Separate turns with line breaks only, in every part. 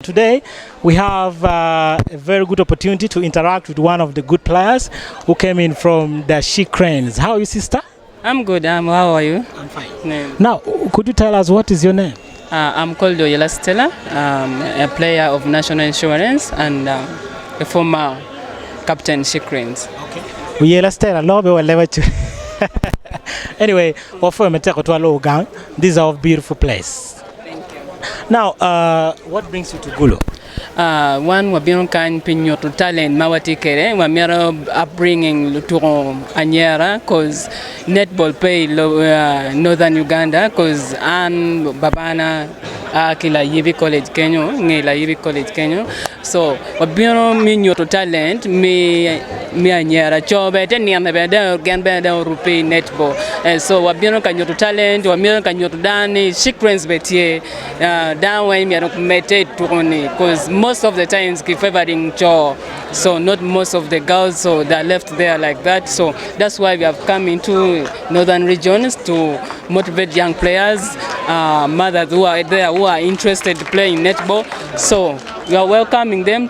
today we have uh, a very good opportunity to interact with one of the good players who came in from the She Cranes. How are you, sister?
I'm good. Um, how are you?
I'm fine.
Name.
Now, could you tell us what is your name?
Uh, I'm called Oyella Stella, um, a player of National Insurance and uh, a former captain She Cranes.
Okay. Oyella Stella, love you, Anyway, wafwe meteko twalo gang. This is our beautiful place.
Thank you.
Now, uh, what brings you to Gulu?
Uh, wan wabino kany pi nyuto talent ma watye kwede wamito upbringing lutuko anyira cause netball pe i uh, northern Uganda cause an babana a ki Layibi College kenyo nge Layibi College kenyo so wabino me nyuto talent me me anyira co bene te nino bene dong gin bene dong orube i netball eh, so wabino ka nyuto talent wamito ka nyuto dano ni She Cranes bene tye Dano weng myero omedde i tuko ni cause most of the times ki favoring co so not most of the girls so they are left there like that so that's why we have come into northern regions to motivate young players uh, mothers who are there who are interested to play in netball so we are welcoming them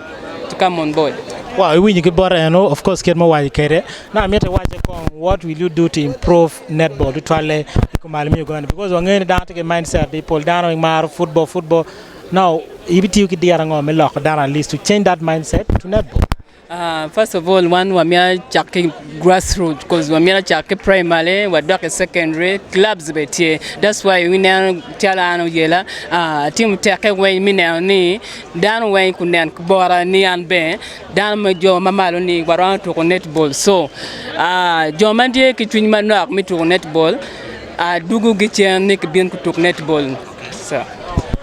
to come on board.
Wow, iwinyo ki bot eno, of course kit ma owaco kwede. Now amito iwacce kong what will you do to improve netball tutwalle i kumalo me Uganda because wangeyo ni dano tye ki mindset ni pol dano maro football football. Now ibitiyo ki diro ango me loko dano at least to change that mindset to netball?
Uh, first of all, wan wamyero cak ki grassroots cause wamyero cak ki primary wadok i secondary clubs bene tye that's why ineno calo an Oyela uh, atimo tekke weng me neno ni Dano weng kunen ki bota ni an bene dano me jo ma malo ni waromo tuko netball so jo ma tye ki cwiny manok me tuko netball adugo gi cen ni gibin gutuk netball so.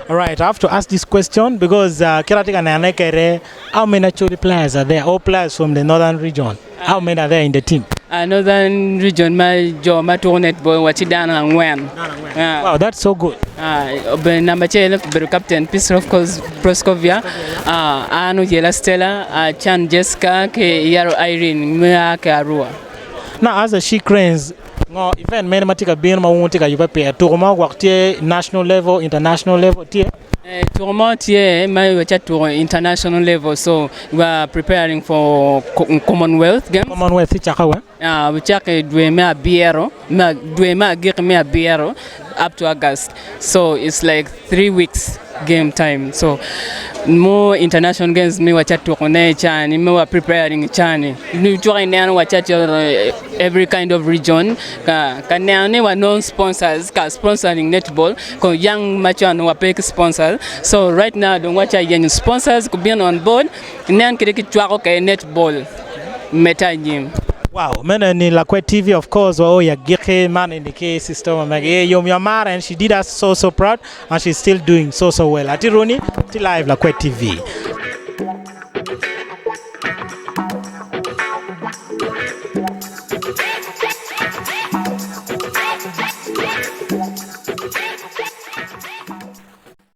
Alright, I have to ask this question because uh, kit atye ka nene kwede, how many Acholi players are there? All players from the northern region. How many are there in the team?
Uh, northern region ma jo ma tuko netball wa ci dano angwen.
Uh, wow, that's so good.
Uh, obedo namba acel obedo captain Peace of Proscovia, uh, an Oyela Stella, uh, Chan Jessica ki Yaro Irene me a ki Arua.
Now as a She Cranes, ngo event mene ma tye ka bino ma wun tye ka yubbe pire? Tuko mo gwok tye national level, international level tye?
Tuko mo tye ma waca tuko international level so we are preparing for Commonwealth games.
Commonwealth ci cake wa?
Wucake i dwe me abiro, dwe me agikki me abiro up to August so it's like 3 weeks game time so more international games me waca tuko ne i cani me wa preparing i cani cwak ineno waca every kind of region ka neno ni wanong sponsors ka sponsoring netball Ko yang macon wa pe ki sponsors so right now dong waca yenyo sponsors kubino on board inen kede ki cwako kede netball mete anyim.
Wow, meno ni Lakwed TV of course wa oya giki man eni ki sister ma mege ye yom yo mara and she did us so so proud and she's still doing so so well. Ati Roni ti live Lakwed TV.